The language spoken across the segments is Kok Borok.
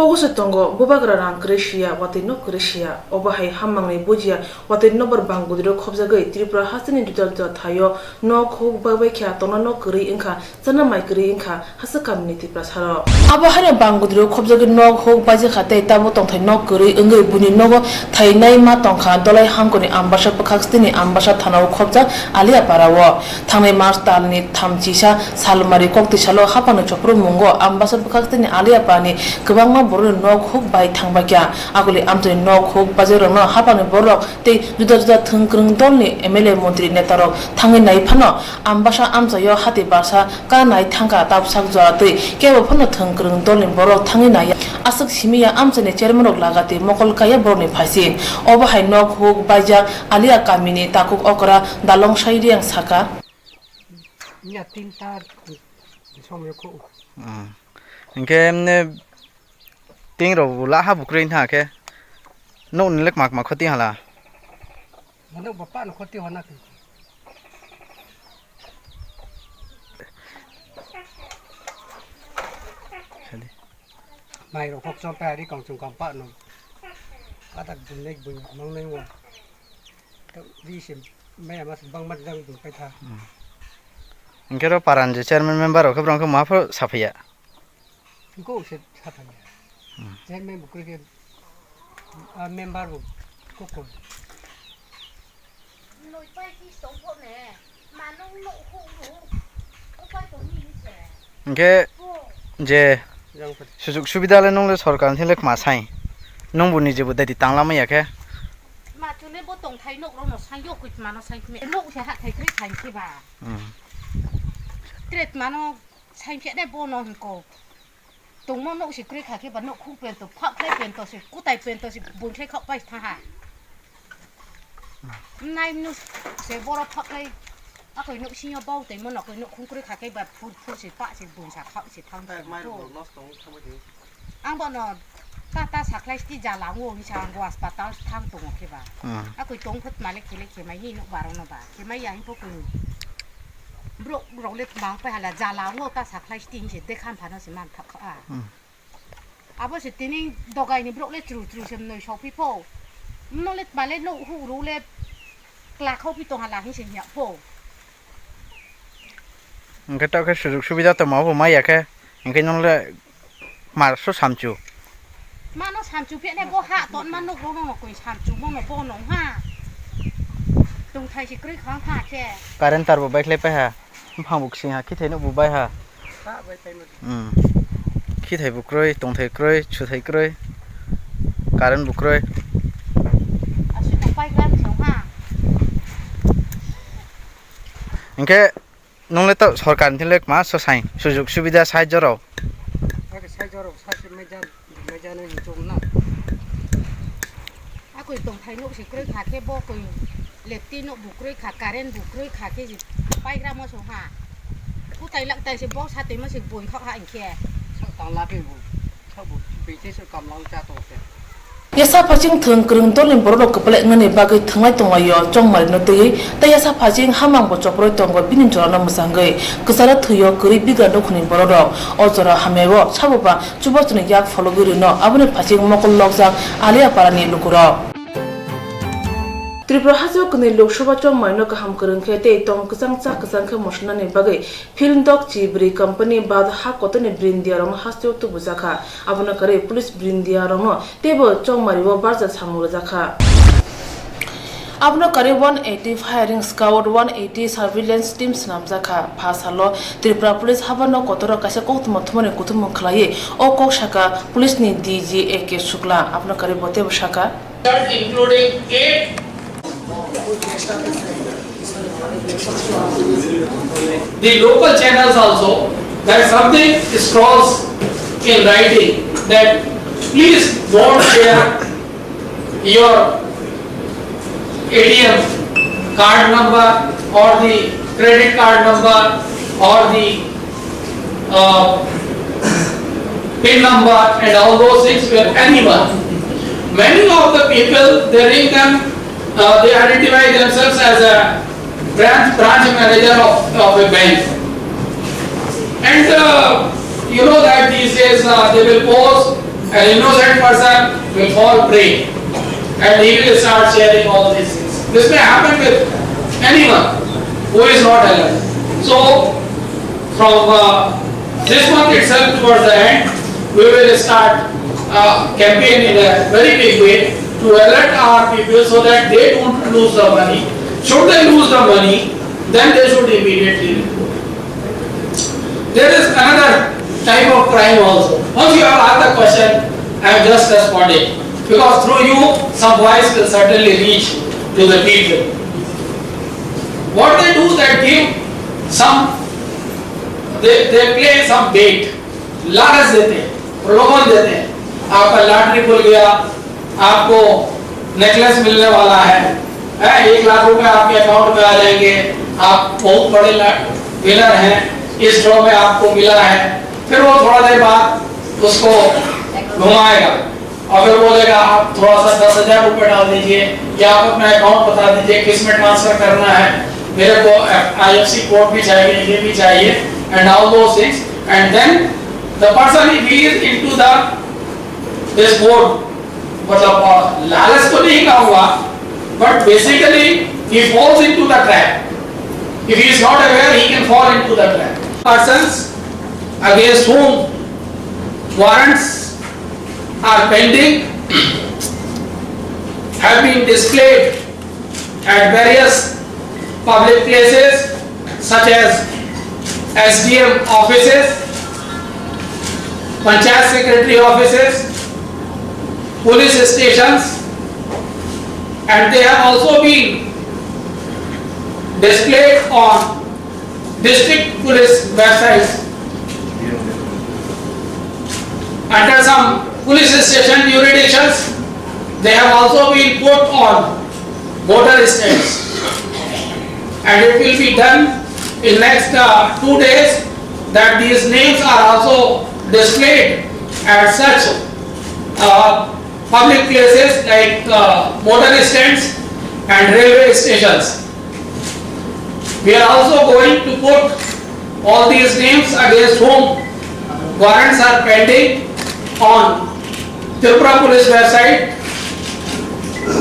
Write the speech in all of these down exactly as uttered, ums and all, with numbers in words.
Ogo se tongo, bubagra rang kwrwi siya, watwi nok kwrwi siya. Obo hai hammangni bujiya, watwi nokbar bang gudiro khobjagwi Tripura hasteni juda juda thaio nok huk bai bai kha tongna nok kwrwi wngkha, chana mai kwrwi wngkha, hasteni kamini Tiprasarok. Abo haino bang gudiro khobjagwi nok huk baijak kha tei tabuk tongthai nok kwrwi wngwi buini nogo thainai ma tongkha Dolai Hangkoni Ambasa bwkhak stini Ambasa thanao khobjak Aliapara o. Thangnai March talni thamchisa salmari koktwi salo haphangni chopro mungo Ambasa bwkhak stini Aliaparani kwbangma borokni nok huk bai thangbaikha. Akuli amchaini nok huk baijakrokno haphangni borok tei juda juda thwng kwrwng dolni M L A montri netarok thangwi nai phano Ambasa amchaio hati baksa ka nai thangkha tabwsak jora twi kebo phano thwng kwrwng dolni borok thangwi naiya. Aswk simi ya amchaini chairman rok laga twi mokol kaiya borokni phaising. Obo hai nok huk baijak Alia kamini takhuk okra Dalong Sairiang saka. Iya tinta somyo ko. Hmm. Hingke emne ting rok bo la ha bukrui wngkha khe. Nokni le kma kma khoti hala. Manuk bapa no khoti hona khe. Sadi. Mai rok hok chom pa ri kong chung kam pa no. Atak bun nek bun mang nai wo. To ri sim mai ama sim bang mat jang bun pai tha. Hmm. Hingke ro paran je chairman member rok khe borok khe ma pho saphaiya. Go se saphaiya. Hmm. Chairman bukrui khe, ah, member bo kokol. Noi pai ki stong pho ne, manung no hu hu, upai tong ni se. Hingke je Yang phat. Sujug subida le nung le sorkar ni le kma sai. Nung bo nije bo dadi tangla maya khe. Ma chune bo tong thai nok rok no sai yok kut mano sai me. Nok se ha thai kri sai ke ba. Hmm. Tret mano sai ke ne bo no hingko. Tongmo nok se kwrwi kha khe ba nok khung pento, phak khlai pento se, kutai pento se, bun khlai khok pai tha ha. Nai nuk se boro phak khlai, akoi nok singo bau tei mo nok, nok khung kwrwi kha khe ba phur phur se, pa se, bun sa khok se thang. Ang bono ta ta sa khlai sti jala ngo ni sa ngo hospital thang tongo khe ba. Hmm. Akoi tong phut male khele khemai ni nok baro no ba, khemai ya hin pho koi. Bro, bro le bang pai hala jala ngo ta sa khlai sti se dekhan phano se man thak kha. Hmm. Abo se tini dogai ni borok le chru chru se mnoi sophi pho. Mno le male no hu ru le kla khophi tong hala hin se hiya pho. Hingke to khe sujug subida to ma bo maya khe, hingke nung le mar so samchu. Mano samchu phe ne bo ha ton man no bo no koi samchu mo no bo no ha. Tung thai si kroi khang ha khe. Current tar bo bai khlai pai ha. Buphang bo ksing ha, khithai no bo bai ha. Sa bai pai ma. Hmm. Khithai bo kroi, tongthai kroi, chuthai kroi, current bo kroi. Asu no pai gram song ha. Hingke nung le to sorkar ni thilek ma so sai, sujug subida sai jorao. Ake sai jorao, sai se mai jan. Mai jana ni chong na. Akoi tongthai nok se kroi kha khe bo koi lepti nok bo kroi kha, current bo kroi kha khe je paigra mo so ha. Kutai lak tai se bo sa tei ma se boi khok ha inkhe. Sak tang la pe bo. Sak bo pe te se kam lang cha tong se. Yasa phaching thwng kwrwng dolni borok rok kwplai wngnani bagwi thwnglai tonglaio chongmari no twiwi tei yasa phaching hamang bo choproi tongo bini jorano mwchangwi kwcharo thwio kwrwi bigra nukhungni borok rok o jora hamyao sabo ba Chubachu ni yak phologwi rwino aboni phaching mokol lokjak Aliapara ni lukurok. Tripura hasteo kwnwi Lok Sabha chongmani no kaham kwrwng khe tei tong kwchang cha kwchang khe mosunani bagwi Phil Dok Chi Bri company ba ha kotorni brindia rokno hasteo tubujakha. Abono kwrwi police brindia rokno teibo chongmari o barja samung rwjakha. Abono kwrwi one eighty firing squad, one eighty surveillance team swnamjakha. Pha salo Tripura Police habano kotoro kaisa koktwma thumani kuthumung khlaiwi o kok sakha police ni D G A K Shukla. Abono kwrwi bo teibo sakha. Including eight. The local channels also, that something scrawls in writing that please don't share your A T M card number or the credit card number or the, uh, pin number and all those things with anyone. Many of the people, they ring them, uh, they identify themselves as a branch, branch manager of, of a bank. And, uh, you know that these days, uh, they will pose An innocent person will fall prey and he will start sharing all these things. This may happen with anyone who is not alert. So, from uh, this month itself, towards the end, we will start a campaign in a very big way to alert our people so that they don't lose the money. Should they lose the money, then they should immediately report. There is another type of crime also. Once you have asked the question, I have just responded. Because through you, some voice will certainly reach to the people. What they do, that give some, they, they play some bait, लालच देते हैं, प्रलोभन देते हैं। आपका लॉटरी खुल गया, आपको नेकलेस मिलने वाला है, है, एक लाख रुपए आपके अकाउंट में आ जाएंगे, आप बहुत बड़े विनर हैं, इस ड्रॉ में आपको मिला है। फिर वो थोड़ा देर बाद उसको घुमाएगा और फिर बोलेगा, आप थोड़ा सा दस हजार रुपए डाल दीजिए या आप अपना अकाउंट बता दीजिए, किस में ट्रांसफर करना है, मेरे को आईएफएससी कोड भी चाहिए, ये भी चाहिए, and all those things, and then the person, if he is into the this board, मतलब अ, लालच तो नहीं कहूँगा, but basically he falls into the trap. If he is not aware, he can fall into the trap. Persons against whom warrants are pending have been displayed at various public places such as S D M offices, Panchayat Secretary offices, police stations, and they have also been displayed on district police websites. Under some police station jurisdictions, they have also been put on voter stamps. And it will be done in next uh, two days that these names are also displayed at such uh, public places like uh, motor stands and railway stations. We are also going to put all these names against whom warrants are pending on Tripura Police website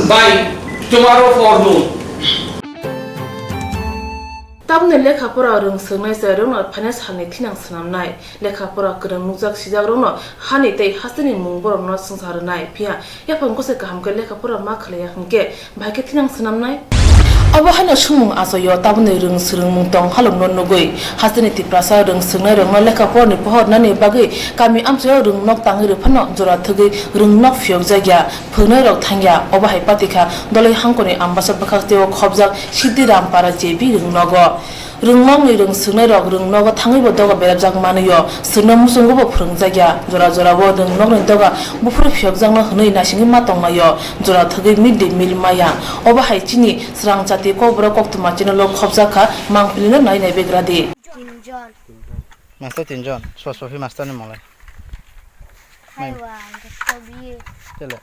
by tomorrow forenoon. Tabukni lekha pora rwng swngnai chwrairokno phainai salni thinang swnamnai. Lekha pora kwrwng nukjak sijakrokno hani tei hasteni mung borokno swngsa rwnai. Phiya yaphang gose kaham khe lekha pora ma khlaiya hwnkhe bahai khe thinang swnamnai. Obo haino swngmung achaio, tabukni rwng swrwngmung tong halokno nugwi. Hasteni Tiprasa rwng swngnairokno lekha porani pohor nani bagwi kami amchaio rwng nok tangwi rwphano jora thwgwi rwng nok phiyokjakya. Phwrwngnairok thangya, obo hai patikha Doloi hangkoni Ambasa bwkhak teibo khobjak Siddhi Rampara J B rwngnogo. Rwngnokni rwng swngnairok rwngnogo thangwibo doga berajak manwio, swrwngno muchungobo phwrwngjakya. Jora jorao rwngnokni doga buphuru phiyokjakno hwnwi naisingwi ma tongnaio, jora thwgwi mid day meal maya. Obo hai chini swrang jati kokborok koktwma channel o khobjak kha, mangpilino nai nai begradi. Tinjon. Master tinjon, sosophi master ni mole. Haiwa, ang khe sobi. Tele.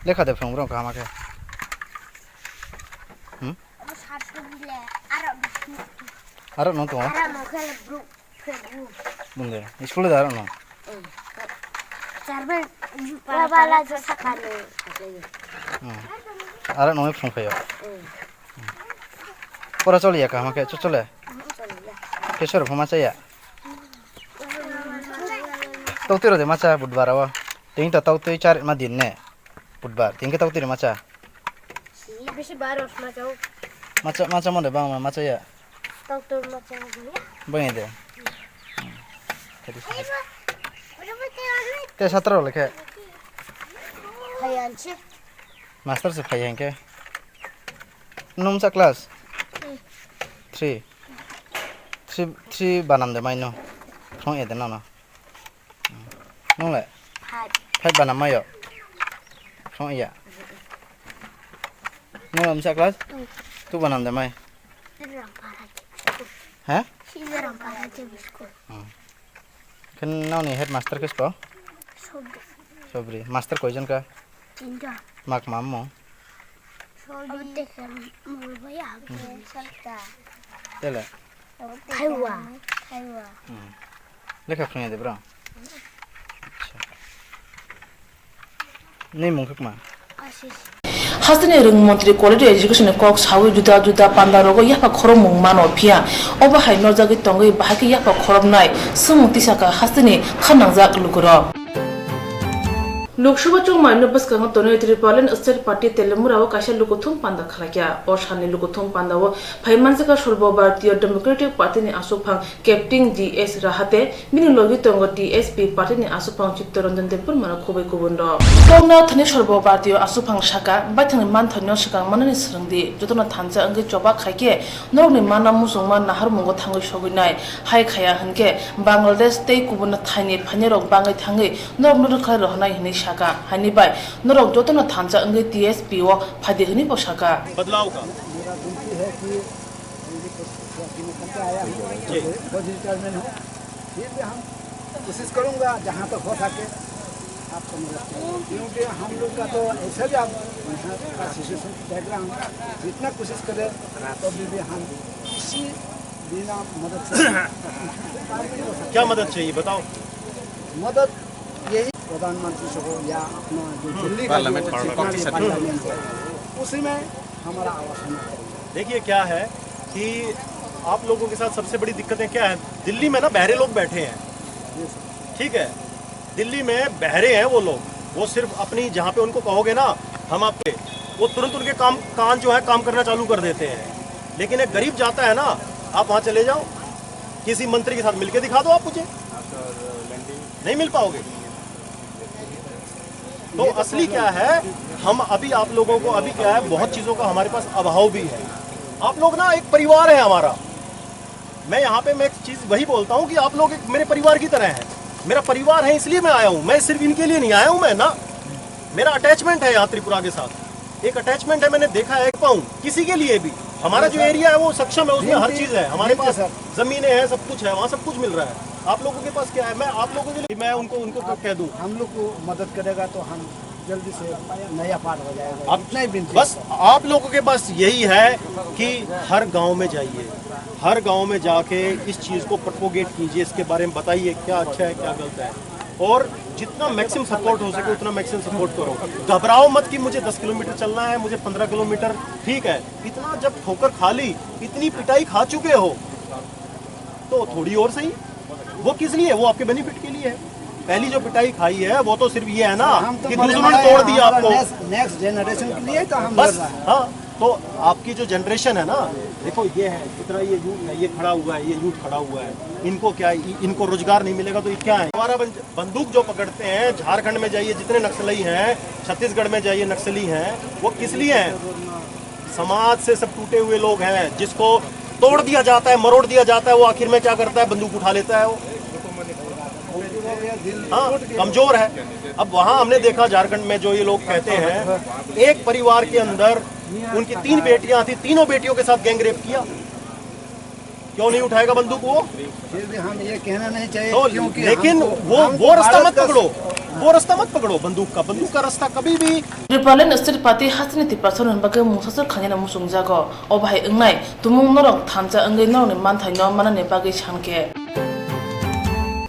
Lekha de phwrwng bwrwng kaham khe. Hmm? Aro no to. Aro no khe bru. Bunde, school de aro no. Charbe. Wala je sakani. Hmm. Aro no phwrwng phaio. Pora choliya kaham khe, cho chole? Khe sor phama chaya? Tokti rode macha budbar o. Tini to tokti char ma din ne. Budbar, tini khe tokti rode macha. Bisi bar os macha o. Macha, macha mode bang ma macha ya. Tokti macha o ya. Bang de. Te satra lekhe. Hayan chi. Master se phai hwnkhe. Nwng sa class? Three. Three, three banam de maino. Phrwng ede nono. Nwng le? Five. Five banam mayo. Phrwng ya. Nwng le msa class? Two banam de mai. Ha? Khe nokni headmaster khe sbo? Sobri. Sobri. Master koijon ka? Tinjon. Mak mam mo? Sobri. Tele? Haiwa. Haiwa. Hmm. Lekha phrwngya de bro? Nini mung khe kma? Hasteni rwng montri quality education ni kok sawi juda juda panda rogo yapha khorokmung mano, phiya obo hai norjagwi tongwi bahai khe yapha khoroknai swngmung tisaka hasteni kha nangjak lukurok. Lok Sabha chongmani bwskango tonwi Tripuraland State Party Telemura o kaisa lukuthum panda khlaikha. O salni lukuthum panda o phai manjakha Sarbo Bharatiya Democratic Party ni aswkphang Captain D S Rahate, bini logi tongo T S P party ni aswkphang Chittaranjan Debbarma rok khobwi kubun rok. Kokno thani Sarbo Bharatiya aswkphang saka, baithangni manthoino swkang manani swrwngdi, jotono thansa wngwi choba khaikhe norokni mana muchungma naharmungo thangwi sogwinai, hai khaya hwnkhe Bangladesh tei kubun thaini phainairok bangwi thangwi norokno rwkhlai rohornai hwnwi saka, haini bai norok jotono thansa wngwi T S P o phaidi hwnwi bo saka. बदलाव का। मेरा विनती है कि मेरी कोशिश करके मैं करके आया हूँ, जी। बहुत रिटायरमेंट हूँ, फिर भी हम कोशिश करूँगा जहाँ तक हो सके आपको मदद करूँगा, क्योंकि हम लोग का तो ऐसा भी आप यहाँ का सिचुएशन देख रहे हैं, जितना कोशिश करें तब भी, भी हम किसी बिना मदद से काम नहीं हो सकता। क्या मदद चाहिए बताओ? मदद यही प्रधानमंत्री से हो या अपना जो दिल्ली का जो पार्लियामेंट, जितना भी पार्लियामेंट है, उसी में हमारा आवाज होना चाहिए। देखिए, क्या है कि आप लोगों के साथ सबसे बड़ी दिक्कतें क्या है, दिल्ली में ना बहरे लोग बैठे हैं, ठीक है, दिल्ली में बहरे हैं वो लोग, वो सिर्फ अपनी, जहाँ पे उनको कहोगे ना हम आपके, वो तुरंत उनके काम, कान जो है काम करना चालू कर देते हैं। लेकिन एक गरीब जाता है ना, आप वहाँ चले जाओ, किसी मंत्री के साथ मिलके दिखा दो आप मुझे, नहीं मिल पाओगे। तो असली क्या है, हम अभी आप लोगों को, अभी क्या है, बहुत चीज़ों का हमारे पास अभाव भी है। आप लोग ना एक परिवार है हमारा। मैं यहाँ पे, मैं एक चीज़ वही बोलता हूँ कि आप लोग एक मेरे परिवार की तरह हैं। मेरा परिवार है, इसलिए मैं आया हूँ, मैं सिर्फ इनके लिए नहीं आया हूँ मैं ना। मेरा अटैचमेंट है यहाँ त्रिपुरा के साथ, एक अटैचमेंट है, मैंने देखा है, पाऊँ किसी के लिए भी। हमारा जो एरिया है वो सक्षम है, उसमें हर चीज़ है, हमारे पास ज़मीनें हैं, सब कुछ है, वहाँ सब कुछ मिल रहा है। आप लोगों के पास क्या है? मैं आप लोगों के लिए, मैं उनको, उनको कह दूँ। हम लोग को मदद करेगा तो हम जल्दी से नया पार हो जाएगा। आप इतना ही विनती बस है। आप लोगों के पास यही है कि हर गांव में जाइए, हर गांव में जाके इस चीज़ को प्रोपोगेट कीजिए, इसके बारे में बताइए क्या अच्छा है, क्या गलत है, और जितना मैक्सिमम सपोर्ट हो सके उतना मैक्सिमम सपोर्ट करो। घबराओ मत कि मुझे दस किलोमीटर चलना है, मुझे पन्द्रह किलोमीटर, ठीक है, इतना जब ठोकर खा ली, इतनी पिटाई खा चुके हो, तो थोड़ी और सही। वो किस लिए? वो आपके बेनिफिट के लिए है। पहली जो पिटाई खाई है वो तो सिर्फ ये है ना हम तो कि दूसरों ने तोड़ दिया आपको। नेक्स्ट, नेक्स्ट जनरेशन के लिए तो हम बस। हाँ, तो आपकी जो जनरेशन है ना, देखो ये है, कितना ये यूथ है, ये खड़ा हुआ है, ये यूथ खड़ा हुआ है, इनको क्या, इ-, इनको रोजगार नहीं मिलेगा तो ये क्या है? हमारा बं-, बंदूक जो पकड़ते हैं, झारखंड में जाइए, जितने नक्सली हैं, छत्तीसगढ़ में जाइए, नक्सली हैं, वो किस लिए हैं? समाज से सब टूटे हुए लोग हैं, जिसको तोड़ दिया जाता है, मरोड़ दिया जाता है, वो आखिर में क्या करता है? बंदूक उठा लेता है वो। हाँ, कमजोर है। अब वहाँ हमने देखा झारखंड में जो ये लोग कहते हैं, एक परिवार के अंदर उनकी तीन बेटियां थी, तीनों बेटियों के साथ गैंग रेप किया। क्यों नहीं उठाएगा बंदूक वो? फिर भी हम ये कहना नहीं चाहिए, तो क्योंकि लेकिन हमको, वो, हमको वो रास्ता भारत मत का पकड़ो, वो रास्ता मत पकड़ो बंदूक का, बंदूक का रास्ता कभी भी। Tripuraland State Party hasteni Tiprasa rokni bagwi mungsaswk khainani muchungjago. O bahai wngnai tumung norok thansa wngwi norokni manthaino manani bagwi sankhe.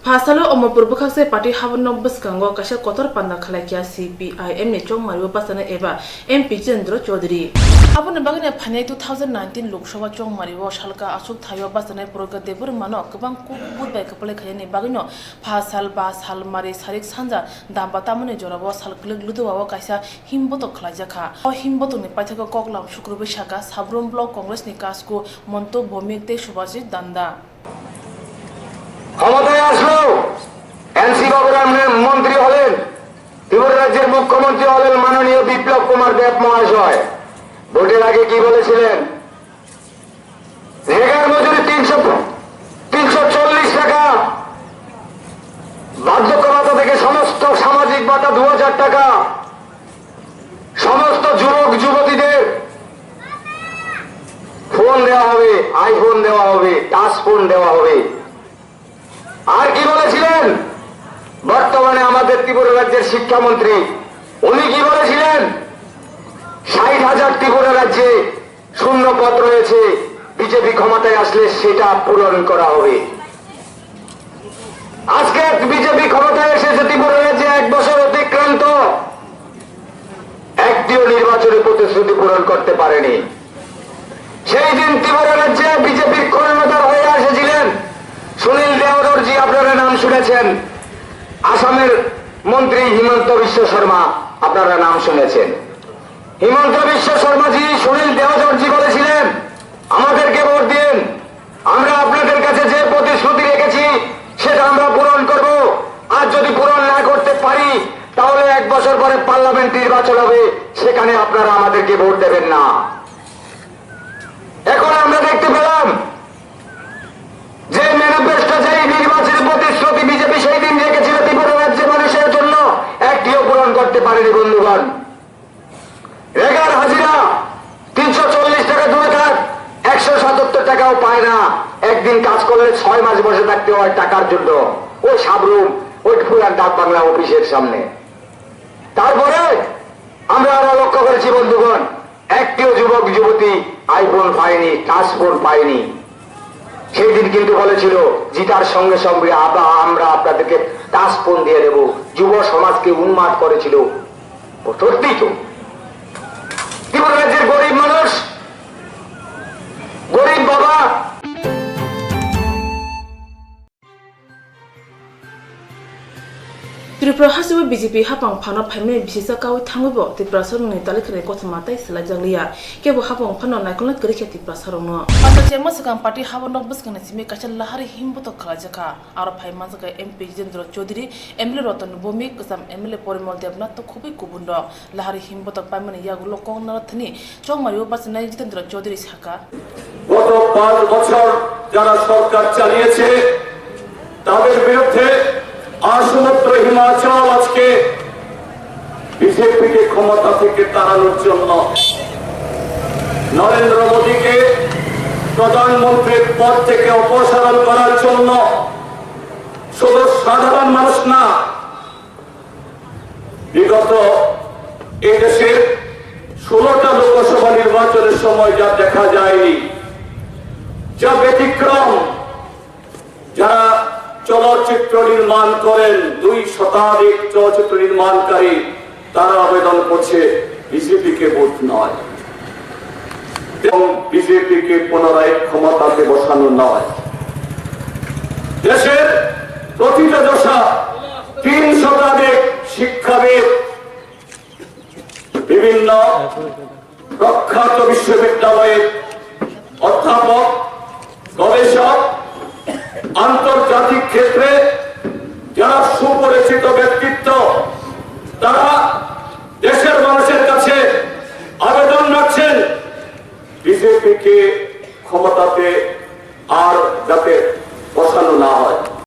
Phasalo Omorpur bwkhakse party habano bwskango kaisa kotor panda khwlaikha C P I M ni chongmario bachana eba M P Jitendra Chaudhary. Aboni bagwino phainai two thousand nineteen Lok Sabha chongmario salka aswk thaio bachanai Pragya Debbarmano kwbang kuk vote bai kwplai khainani bagwino pha sal ba sal mari sarik sanja damba tamoni jorao sal kwlwk Ludowao kaisa himbotok khwlaijakha. O himbotokni paithago koklam sukrubwi saka Sabrum Block Congress ni kasku Monto Bhomik tei Subhajit Danda. ক্ষমতায় আসলো, এনসি বাবুরাম মন্ত্রী হলেন, ত্রিপুরা রাজ্যের মুখ্যমন্ত্রী হলেন মাননীয় বিপ্লব কুমার দেব মহাশয়। ভোটের আগে কি বলেছিলেন? রেগার মজুরি তিনশো, তিনশো চল্লিশ টাকা, বার্ধক্য ভাতা থেকে সমস্ত সামাজিক ভাতা দু হাজার টাকা, সমস্ত যুবক যুবতীদের ফোন দেওয়া হবে, আইফোন দেওয়া হবে, টাচ ফোন দেওয়া হবে। আর কি বলেছিলেন বর্তমানে আমাদের ত্রিপুরা রাজ্যের শিক্ষামন্ত্রী? উনি কি বলেছিলেন? ষাট হাজার ত্রিপুরা রাজ্যে শূন্য পদ রয়েছে, বিজেপি ক্ষমতায় আসলে সেটা পূরণ করা হবে। আজকে বিজেপি ক্ষমতায় এসেছে ত্রিপুরা রাজ্যে এক বছর অতিক্রান্ত, একটিও নির্বাচনী প্রতিশ্রুতি পূরণ করতে পারেনি। সেই দিন ত্রিপুরা রাজ্যে বিজেপির কর্ণধার হয়ে এসেছিলেন সুনীল দেওধরজি, আপনারা নাম শুনেছেন। আসামের মন্ত্রী হিমন্ত বিশ্ব শর্মা, আপনারা নাম শুনেছেন। হিমন্ত বিশ্ব শর্মাজি, সুনীল দেওধরজি বলেছিলেন, "আমাদেরকে ভোট দিন, আমরা আপনাদের কাছে যে প্রতিশ্রুতি রেখেছি সেটা আমরা পূরণ করব। আর যদি পূরণ না করতে পারি, তাহলে এক বছর পরে পার্লামেন্ট নির্বাচন হবে, সেখানে আপনারা আমাদেরকে ভোট দেবেন না।" এখন আমরা দেখতে পেলাম যে ম্যানিফেস্টো, যেই নির্বাচনী প্রতিশ্রুতি বিজেপি সেই দিন রেখেছিল ত্রিপুরা রাজ্যের মানুষের জন্য, একটিও পূরণ করতে পারেনি বন্ধুগণ। রেগার হাজিরা তিনশো চল্লিশ টাকা দূরে থাক, একশো সাতাত্তর টাকাও পায় না। একদিন কাজ করলে ছয় মাস বসে থাকতে হয় টাকার জন্য। ওই সাবরুম, ওই পুরান ডাক বাংলা অফিসের সামনে। তারপরে আমরা আরো লক্ষ্য করেছি বন্ধুগণ, একটিও যুবক যুবতী আইফোন পায়নি, টাচ ফোন পায়নি। সেই দিন কিন্তু বলেছিল, "জিতার সঙ্গে সঙ্গে আবা-, আমরা আপনাদেরকে টাচ ফোন দিয়ে দেব।" যুব সমাজকে উন্মাদ করেছিল। ও সত্যি তো, ত্রিপুরা রাজ্যের গরিব মানুষ, গরিব বাবা। Tripura hasteo B J P hapang phano phaimani bisisa kaui thangwibo Tiprasarokni talikhani kothoma tei swlaijak liya. Kebo hapang phano naikolna kwrwi khe Tiprasarokno. Panchayat chengma swkang party habo nok bwskangni simi kaisa lahari himbotok khlaijakha. Aro phai manjakha M P Jitendra Chaudhary, M L A Ratan Bhowmik, kwcham M L A Porimol Debnath tei khobwi kubunrok. Lahari himbotok paimani yagulo kok narathani chongmario bachinai Jitendra Chaudhary sakha. গত পাঁচ বছর যারা সরকার চালিয়েছে, তাদের বিরুদ্ধে আসমুদ্র হিমাচল আজকে বিজেপিকে ক্ষমতা থেকে তাড়ানোর জন্য, নরেন্দ্র মোদীকে প্রধানমন্ত্রীর পদ থেকে অপসারণ করার জন্য শুধু সাধারণ মানুষ না, বিগত এই দেশের ষোলোটা লোকসভা নির্বাচনের সময় যা দেখা যায়নি, যা ব্যতিক্রম, যারা চলচ্চিত্র নির্মাণ করেন, দুই শতাধিক চলচ্চিত্র নির্মাণকারী, তারা আবেদন করছে বিজেপিকে ভোট নয় এবং বিজেপিকে পুনরায় ক্ষমতাতে বসানো নয়। দেশের প্রথিতযশা তিন শতাধিক শিক্ষাবিদ, বিভিন্ন প্রখ্যাত বিশ্ববিদ্যালয়ের অধ্যাপক, গবেষক, আন্তর্জাতিক ক্ষেত্রে যারা সুপরিচিত ব্যক্তিত্ব, তারা দেশের মানুষের কাছে আবেদন রাখছেন বিজেপিকে ক্ষমতাতে আর যাতে বসানো না হয়।